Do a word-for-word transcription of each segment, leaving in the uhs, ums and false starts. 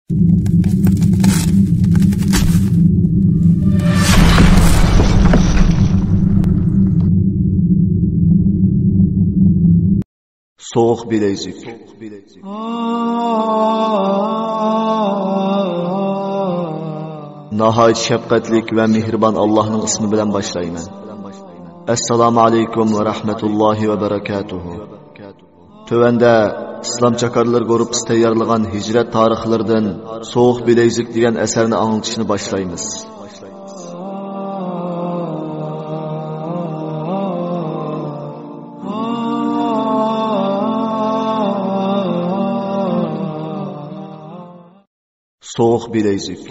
سوغۇق بىلەيزۈك. ناھايىتى شەپقەتلىك ۋە مېھرىبان ئاللاھنىڭ ئىسمى بىلەن باشلايمەن. ئەسسالامۇ ئەلەيكۇم ۋە رەھمەتۇللاھى ۋە بەرەكاتۇھۇ. تۆۋەندە ئىسلام چاكارلىرى گۇرۇپپىسى تەييارلىغان ھىجرەت تارىخلىرىدىن سوغۇق بىلەيزۈك دېگەن ئەسەرنى ئاڭلىتىشنى باشلايمىز. سوغۇق بىلەيزۈك.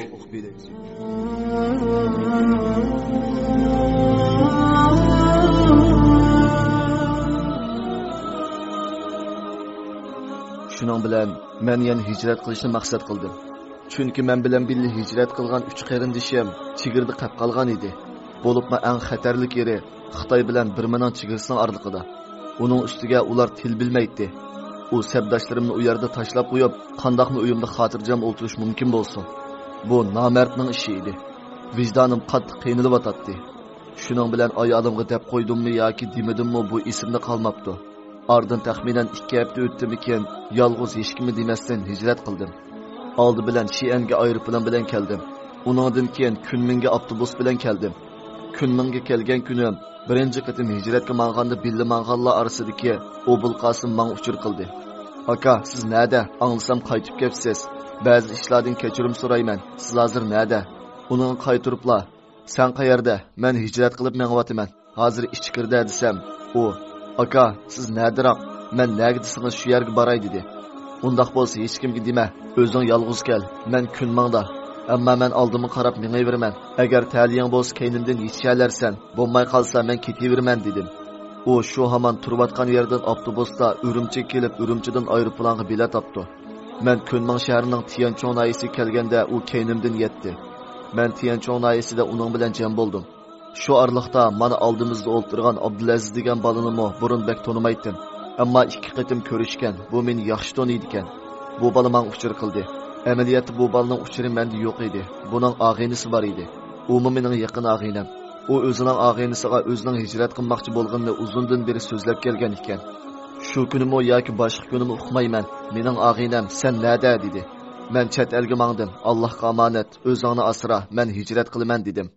شۇنىڭ بىلەن مەن يەنە ھىجرەت قىلىشنى مەقسەت قىلدىم. چۈنكى مەن بىلەن بىللە ھىجرەت قىلغان ئۈچ قېرىندىشىم چېگرىدا قېپ قالغان ئىدى. بولۇپمۇ ئەڭ خەتەرلىك يېرى خىتاي بىلەن بىرمىنىڭ چېگرىسىنىڭ ئارىلىقىدا. ئۇنىڭ ئۈستىگە ئۇلار تىل بىلمەيتتى. ئۇ سەپداشلىرىمنى ئۇ يەردە تاشلاپ قويۇپ، قانداقمۇ ئۆيۈمدە خاتىرجەم ئولتۇرۇش مۇمكىن بولسۇن؟ بۇ نامەردنىڭ ئىشى ئىدى. ۋىجدانىم قاتتىق قىينىلىۋاتاتتى. شۇنىڭ بىلەن ئايالىمغا دەپ قويدۇممۇ ياكى دېمىدىممۇ، بۇ ئېسىمدە قالماپتۇ. ئارىدىن تەخمىنەن ئىككى ھەپتە ئۆتتىمىكىن، يالغۇز ھېچكىمگە دېمەستىن ھىجرەت قىلدىم. ئالدى بىلەن شىئەنگە ئايروپىلان بىلەن كەلدىم. ئۇنىڭدىن كېيىن كۈنمىڭگە ئاپتوبۇس بىلەن كەلدىم. كۈنمىڭگە كەلگەن كۈنۈم بىرىنچى قېتىم ھىجرەتكە ماڭغاندا بىللە ماڭغانلار ئارىسىدىكى ئوبۇلقاسىم ماڭا ئۇچۇر قىلدى. «ئاكا، سىز نەدە؟ ئاڭلىسام قايتىپ كەپسىز. بەزى ئىشلاردىن كەچۈرۈم سورايمەن. سىز ھازىر نەدە؟» ئۇنىڭغا قايتۇرۇپلا، «سەن قەيەردە؟ مەن ھىجرەت قىلىپ مېڭىۋاتىمەن. ھازىر ئىچكىرىدە» دېسەم، ئۇ، «ئاكا، سىز نەدىراق؟ مەن نەگە دېسىڭىز شۇ يەرگە باراي» دېدى. «ئۇنداق بولسا ھېچكىمگە دېمە، ئۆزۈڭ يالغۇز كەل، مەن كۈنماڭدا. ئەمما مەن ئالدىمغا قاراپ مېڭىۋېرىمەن. ئەگەر تەلىيىڭ بولسا كەينىمدىن يېتىشەلەرسەن، بولماي قالسا مەن كېتىۋېرىمەن» دېدىم. ئۇ شۇ ھامان تۇرۇۋاتقان يەردىن ئاپتوبۇستا ئۈرۈمچىگە كېلىپ، ئۈرۈمچىدىن ئايروپىلانغا بېلەت ئاپتۇ. مەن كۈنمىڭ شەھىرىنىڭ تيەنچۇڭ ناھىيەسىگە كەلگەندە ئۇ كەينىمدىن يەتتى. مەن تيەنچۇڭ ناھىيەسىدە ئۇنىڭ بىلەن جەم بولدۇم. شۇ ئارىلىقتا مانا ئالدىمىزدا ئولتۇرغان ئابدۇلئەزىز دېگەن بالىنىمۇ بۇرۇن بەك تونۇمايتتىم. ئەمما ئىككى قېتىم كۆرۈشكەن، بۇ مېنى ياخشى تونۇيدىكەن. بۇ بالا ماڭا ئۇچۇر قىلدى. ئەمەلىيەتتە بۇ بالىنىڭ ئۇچۇرى مەندە يوق ئىدى. بۇنىڭ ئاغىنىسى بار ئىدى. ئۇمۇ مېنىڭ يېقىن ئاغىنەم. ئۇ ئۆزىنىڭ ئاغىنىسىغا ئۆزىنىڭ ھىجرەت قىلماقچى بولغىنىنى ئۇزۇندىن بېرى سۆزلەپ كەلگەن ئىكەن. شۇ كۈنىمۇ ياكى باشقا كۈنىمۇ ئۇقمايمەن، مېنىڭ ئاغىنەم، سەن نەدە؟ دېدى. مەن چەت ئەلگە ماڭدىم، ئاللاھقا ئامانەت، ئۆزۈڭنى ئاسرا، مەن ھىجرەت قىلىمەن دېدىم.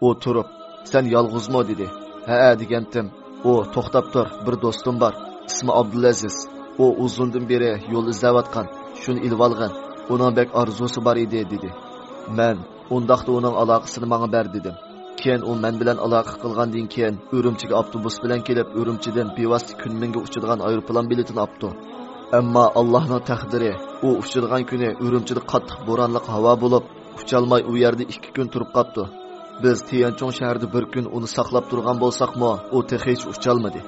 ئۇ تۇرۇپ، سەن يالغۇزمۇ؟ دېدى. ھەئە دېگەنتىم. ئۇ، توختاپ تۇر، بىر دوستۇم بار، ئىسمى ئابدۇلئەزىز. ئۇ ئۇزۇندىن بېرى يول ئىزدەۋاتقان، شۇنى ئېلىۋالغىن، ئۇنىڭ بەك ئارزۇسى بار ئىدى، دېدى. مەن، ئۇنداقتا ئۇنىڭ ئالاقىسىنى ماڭا بەر دېدىم. كېيىن ئۇ مەن بىلەن ئالاقە قىلغاندىن كېيىن ئۈرۈمچىگە ئاپتوبۇس بىلەن كېلىپ، ئۈرۈمچىدىن بىۋاسىتە كۈنمىڭگە ئۇچىدىغان ئايروپىلان بېلىتىنى ئاپتۇ. ئەمما ئاللاھنىڭ تەقدىرى، ئۇ ئۇچىدىغان كۈنى ئۈرۈمچىدە قاتتىق بورانلىق ھاۋا بولۇپ، ئۇچالماي ئۇ يەردە ئىككى كۈن تۇرۇپ قاپتۇ. بىز تيەنچۇڭ شەھىرىدە بىر كۈن ئۇنى ساقلاپ تۇرغان بولساقمۇ، ئۇ تېخىچە ئۇچالمىدى.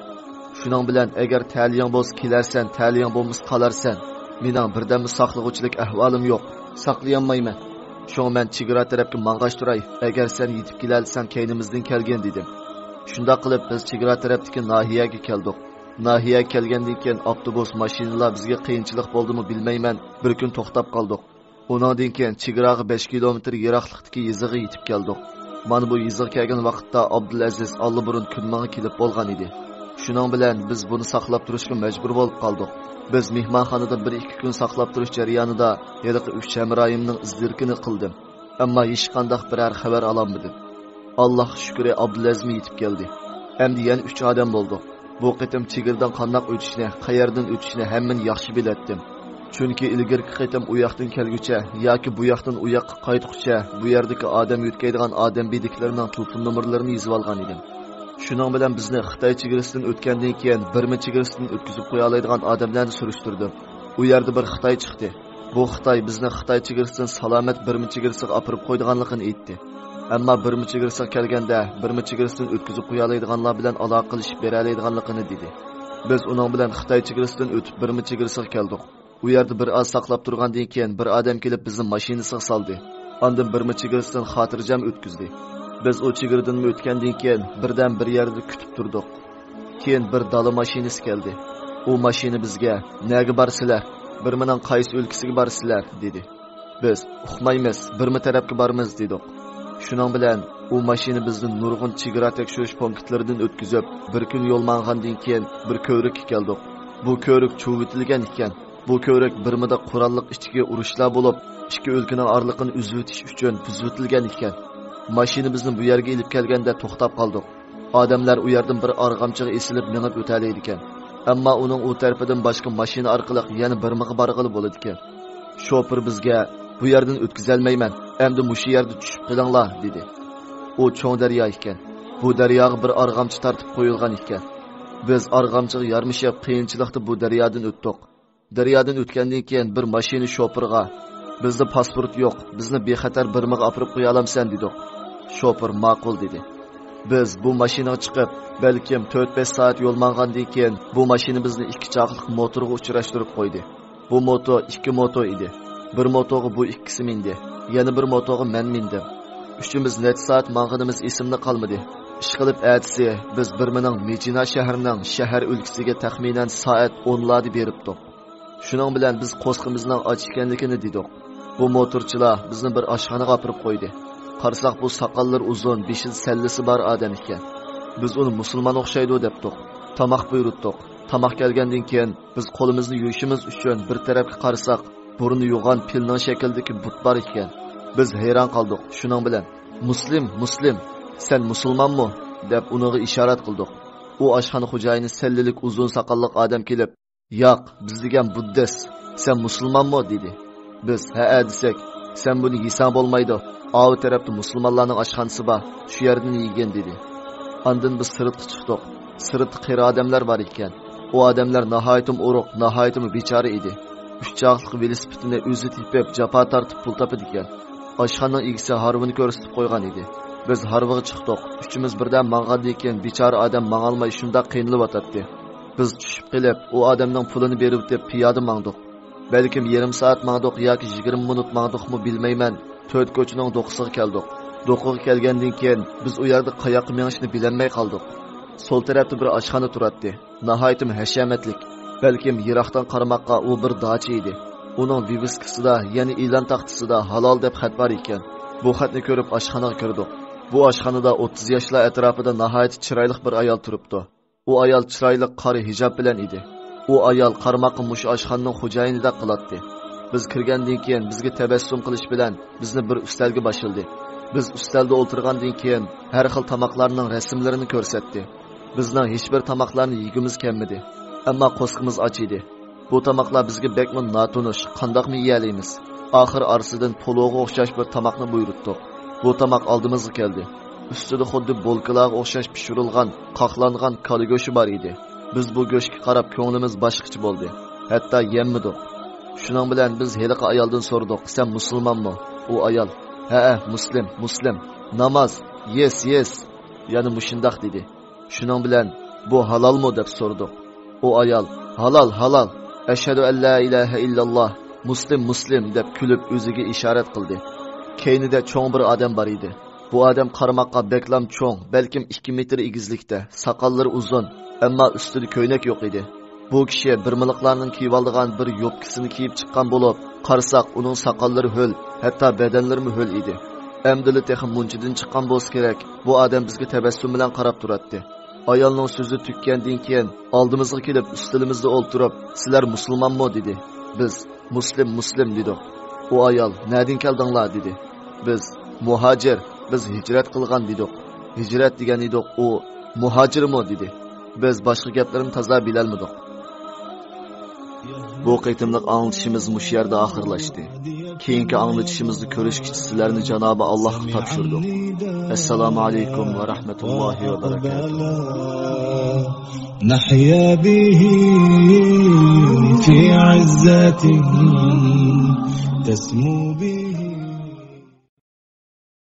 شۇنىڭ بىلەن، ئەگەر تەلىيىڭ بولسا كېلەرسەن، تەلىيىڭ بولمىسا قالارسەن. مېنىڭ بىردەممۇ ساقلىغۇچىلىك ئەھۋالىم يوق. ساقلىيالمايمەن. شۇڭا مەن چېگرا تەرەپكە ماڭغاچ تۇراي، ئەگەر سەن يېتىپ كېلەلىسەڭ كەينىمىزدىن كەلگىن، دېدىم. شۇنداق قىلىپ، بىز چېگرا تەرەپتىكى ناھىيەگە كەلدۇق. ناھىيەگە كەلگەندىن كېيىن، ئاپتوبۇس، ماشىنىلار بىزگە قىيىنچىلىق بولدىمۇ بىلمەيمەن، بىر كۈن توختاپ قالدۇق. ئۇنىڭدىن كېيىن چېگراغا بەش كىلومېتىر يىراقلىقتىكى يېزىغا يېتىپ كەلدۇق. مانا بۇ يېزىغا كەلگەن ۋاقىتتا ئابدۇلئەزىز ئاللىبۇرۇن كۈنمىڭغا كېلىپ بولغان ئىدى. شۇنىڭ بىلەن بىز بۇنى ساقلاپ تۇرۇشقا مەجبۇر بولۇپ قالدۇق. بىز مېھمانخانىدا بىر ئىككى كۈن ساقلاپ تۇرۇش جەريانىدا ھېلىقى ئۈچ ھەمراھىمنىڭ ئىز-دېرىكىنى قىلدىم. ئەمما ھېچقانداق بىرەر خەۋەر ئالالمىدىم. ئاللاھقا شۈكرى، ئابدۇلئەزىزمۇ يېتىپ كەلدى. ئەمدى يەنە ئۈچ ئادەم بولدۇق. بۇ قېتىم چېگرىدىن قانداق ئۆتۈشنى، قەيەردىن ئۆتۈشنى ھەممىنى ياخشى بىلەتتىم. چۈنكى ئىلگىرىكى قېتىم ئۇ ياقتىن كەلگۈچە ياكى بۇ ياقتىن ئۇ ياققا قايتقۇچە بۇ يەردىكى ئادەم يۆتكەيدىغان ئادەم بېدىكلىرىنىڭ تېلېفون نومۇرلىرىنى يېزىۋالغان ئىدىم. شۇنىڭ بىلەن بىزنى خىتاي چېگرىسىدىن ئۆتكەندىن كېيىن بىرما چېگرىسىدىن ئۆتكۈزۈپ قويالايدىغان ئادەملەرنى سۈرۈشتۈردۈم. ئۇ يەردە بىر خىتاي چىقتى. بۇ خىتاي بىزنى خىتاي چېگرىسىدىن سالامەت بىرما چېگرىسىغا ئاپىرىپ قويىدىغانلىقىنى ئېيتتى. ئەمما بىرما چېگرىسىغا كەلگەندە، بىرما چېگرىسىدىن ئۆتكۈزۈپ قويالايدىغانلار بىلەن ئالاقە قىلىشىپ بېرەلەيدىغانلىقىنى دېدى. بىز ئۇنىڭ بىلەن خىتاي چېگرىسىدىن ئۆتۈپ، بىرما چېگرىسىغا كەلدۇق. ئۇ يەردە بىر ئاز ساقلاپ تۇرغاندىن كېيىن، بىر ئادەم كېلىپ بىزنى ماشىنىسىغا سالدى. ئاندىن بىرما چېگرىسىدىن خاتىرجەم ئۆتكۈزدى. بىز ئۇ چېگرىدىنمۇ ئۆتكەندىن كېيىن، بىردەم بىر يەردە كۈتۈپ تۇردۇق. كېيىن بىر دالا ماشىنىسى كەلدى. ئۇ ماشىنا بىزگە، «نەگە بارىسىلەر؟ بىرمىنىڭ قايسى ئۆلكىسىگە بارىسىلەر؟» دېدى. بىز، «ئۇقمايمىز، بىرما تەرەپكە بارىمىز» دېدۇق. شۇنىڭ بىلەن ئۇ ماشىنا بىزنى نۇرغۇن چېگرا تەكشۈرۈش پونكىتلىرىدىن ئۆتكۈزۈپ، بىر كۈن يول ماڭغاندىن كېيىن بىر كۆۋرۈككە كەلدۇق. بۇ كۆۋرۈك چۇۋۇۋېتىلگەن ئىكەن. بۇ كۆۋرۈك بىرمىدا قوراللىق ئىچكى ئۇرۇشلار بولۇپ، ئىككى ئۆلكىنىڭ ئارىلىقىنى ئۈزۈۋېتىش ئۈچۈن بۇزۇۋېتىلگەن ئىكەن. ماشىنا بىزنى بۇ يەرگە ئېلىپ كەلگەندە توختاپ قالدۇق. ئادەملەر ئۇ يەردىن بىر ئارغامچىغا ئېسىلىپ مېڭىپ ئۆتەلەيدىكەن. ئەمما ئۇنىڭ ئۇ تەرىپىدىن باشقا ماشىنا ئارقىلىق يەنە بىرمىغا بارغىلى بولىدىكەن. شوپۇر بىزگە، «بۇ يەردىن ئۆتكۈزەلمەيمەن، ئەمدى مۇشۇ يەردە چۈشۈپ قېلىڭلار» دېدى. ئۇ چوڭ دەريا ئىكەن. بۇ دەرياغا بىر ئارغامچا تارتىپ قويۇلغان ئىكەن. بىز ئارغامچىغا يارىمىشىپ قىيىنچىلىقتا بۇ دەريادىن ئۆتتۇق. دەريادىن ئۆتكەندىن كېيىن بىر ماشىنا شوپۇرغا، «بىزدە پاسپورت يوق، بىزنى بىخەتەر بىرمىغا ئاپىرىپ قويالامسەن؟» دېدۇق. شوپۇر، «ماقۇل» دېدى. بىز بۇ ماشىنىغا چىقىپ، بەلكىم تۆت-بەش سائەت يول ماڭغاندىن كېيىن، بۇ ماشىنا بىزنى ئىككى چاقلىق موتورغا ئۇچراشتۇرۇپ قويدى. بۇ موتور ئىككى موتور ئىدى. بىر موتورغا بۇ ئىككىسى مىندى. يەنە بىر موتورغا مەن مىندىم. ئۈچىمىز نەچچە سائەت ماڭغىنىمىز ئېسىمدە قالمىدى. ئىشقىلىپ، ئەتىسى بىز بىرمىنىڭ مېچىنا شەھىرىنىڭ شەھەر ئۆلكىسىگە تەخمىنەن سائەت ئونلاردا بېرىپتۇق. شۇنىڭ بىلەن بىز قورسىقىمىزنىڭ ئاچ ئىكەنلىكىنى دېدۇق. بۇ موتورچىلار بىزنى بىر ئاشخانىغا ئاپىرىپ قويدى. قارىساق، بۇ ساقاللىرى ئۇزۇن، بېشىدا سەللىسى بار ئادەم ئىكەن. بىز ئۇنى مۇسۇلمان ئوخشايدۇ دەپتۇق. تاماق بۇيرۇتتۇق. تاماق كەلگەندىن كېيىن، بىز قولىمىزنى يۇيۇشىمىز ئۈچۈن بىر تەرەپكە قارىساق، بۇرنى يوغان پىلنىڭ شەكلىدىكى بۇت بار ئىكەن. بىز ھەيران قالدۇق. شۇنىڭ بىلەن، «مۇسلىم، مۇسلىم، سەن مۇسۇلمانمۇ؟» دەپ ئۇنىڭغا ئىشارەت قىلدۇق. ئۇ ئاشخانا خوجايىنى سەللىلىك ئۇزۇن ساقاللىق ئادەم كېلىپ، «ياق، بىز دېگەن بۇددىست، سەن مۇسۇلمانمۇ؟» دېدى. بىز، «ھەئە» دېسەك، «سەن بۇنى يېسەڭ بولمايدۇ، ئاۋۇ تەرەپتە مۇسۇلمانلارنىڭ ئاشخانىسى بار، شۇ يەردىن يېگىن» دېدى. ئاندىن بىز سىرتقا چىقتۇق. سىرتتا قېرى ئادەملەر بار ئىكەن. ئۇ ئادەملەر ناھايىتىمۇ ئورۇق، ناھايىتىمۇ بىچارە ئىدى. ئۈچ چاقلىق ۋېلىسىپىتىنى ئۆزى تېپىپ، جاپا تارتىپ پۇل تاپىدىكەن. ئاشخانىنىڭ ئىگىسى ھارۋىنى كۆرسىتىپ قويغان ئىدى. بىز ھارۋىغا چىقتۇق. ئۈچىمىز بىردەم ماڭغاندىن كېيىن، بىچارە ئادەم ماڭالماي شۇنداق قىينىلىۋاتاتتى. بىز چۈشۈپ قېلىپ، ئۇ ئادەمنىڭ پۇلىنى بېرىۋېتىپ، پىيادە ماڭدۇق. بەلكىم يېرىم سائەت ماڭدۇق ياكى يىگىرمە مىنۇت ماڭدۇقمۇ بىلمەيمەن، تۆت كوچىنىڭ دوقىسىغا كەلدۇق. دوقىغا كەلگەندىن كېيىن، بىز ئۇ يەردە قاياققا مېڭىشنى بىلەلمەي قالدۇق. سول تەرەپتە بىر ئاشخانا تۇراتتى. ناھايىتىمۇ ھەشەمەتلىك. بەلكىم يىراقتىن قارىماققا ئۇ بىر داچا ئىدى. ئۇنىڭ ۋىۋىسكىسىدا، يەنى ئېلان تاختىسىدا «ھالال» دەپ خەت بار ئىكەن. بۇ خەتنى كۆرۈپ ئاشخانىغا كىردۇق. بۇ ئاشخانىدا ئوتتۇز ياشلار ئەتراپىدا ناھايىتى چىرايلىق بىر ئايال تۇرۇپتۇ. ئۇ ئايال چىرايلىق قارا ھىجاب بىلەن ئىدى. ئۇ ئايال قارىماققا مۇشۇ ئاشخانىنىڭ خوجايىنىدەك قىلاتتى. بىز كىرگەندىن كېيىن بىزگە تەبەسسۇم قىلىش بىلەن بىزنى بىر ئۈستەلگە باشلىدى. بىز ئۈستەلدە ئولتۇرغاندىن كېيىن ھەر خىل تاماقلارنىڭ رەسىملىرىنى كۆرسەتتى. بىزنىڭ ھېچبىر تاماقلارنى يېگۈمىز كەلمىدى. ئەمما قورسىقىمىز ئاچ ئىدى. بۇ تاماقلار بىزگە بەكمۇ ناتونۇش، قانداقمۇ يېيەلەيمىز؟ ئاخىر ئارىسىدىن پولۇغا ئوخشاش بىر تاماقنى بۇيرۇتتۇق. بۇ تاماق ئالدىمىزغا كەلدى. ئۈستىدە خۇددى بولكىلارغا ئوخشاش پىشۇرۇلغان، قاقلانغان كالا گۆشى بار ئىدى. بىز بۇ گۆشكە قاراپ كۆڭلىمىز باشقىچە بولدى. ھەتتا يەممىدۇق. شۇنىڭ بىلەن بىز ھېلىقى ئايالدىن سورىدۇق، «سەن مۇسۇلمانمۇ؟» ئۇ ئايال، «ھەئە، مۇسلىم، مۇسلىم. ناماز، يېس، يېس.» يەنە مۇشۇنداق دېدى. شۇنىڭ بىلەن، «بۇ ھالالمۇ؟» دەپ سورىدۇق. ئۇ ئايال، «ھالال، ھالال. ئەشھەدۇ ئەللا ئىلاھە ئىللاللا، مۇسلىم، مۇسلىم» دەپ كۈلۈپ ئۆزىگە ئىشارەت قىلدى. كەينىدە چوڭ بىر ئادەم بار ئىدى. بۇ ئادەم قارىماققا بەكلام چوڭ، بەلكىم ئىككى مېتىر ئېگىزلىكتە، ساقاللىرى ئۇزۇن، ئەمما ئۈستىدە كۆينەك يوق ئىدى. بۇ كىشى بىرمىلىقلارنىڭ كىيىۋالىدىغان بىر يوپكىسىنى كىيىپ چىققان بولۇپ، قارىساق ئۇنىڭ ساقاللىرى ھۆل، ھەتتا بەدەنلىرىمۇ ھۆل ئىدى. ئەمدىلا تېخى مۇنچىدىن چىققان بولسا كېرەك، بۇ ئادەم بىزگە تەبەسسۇم بىلەن قاراپ تۇراتتى. ئايالنىڭ سۆزى تۈگىگەندىن كېيىن، ئالدىمىزغا كېلىپ، ئۈستىلىمىزدە ئولتۇرۇپ، «سىلەر مۇسۇلمانمۇ؟» دېدى. بىز، «مۇسلىم، مۇسلىم» دېدۇق. ئۇ ئايال، «نەدىن كەلدىڭلار؟» دېدى. بىز، «مۇھاجىر، بىز ھىجرەت قىلغان» دېدۇق. «ھىجرەت» دېگەن ئىدۇق، ئۇ، «مۇھاجىرمۇ؟» دېدى. بىز باشقا گەپلىرىنى تازا بىلەلمىدۇق. بۇ قېتىملىق ئاڭلىتىشىمىز مۇشۇ يەردە ئاخىرلاشتى. كېيىنكى ئاڭلىتىشىمىزدا كۆرۈشكىچە سىلەرنى جانابى ئاللاھقا تاپشۇردۇق. ئەسسالامۇ ئەلەيكۇم ۋە رەھمەتۇللاھى ۋە بەرەكاتۇھ. نحيا به في عزة تسمو به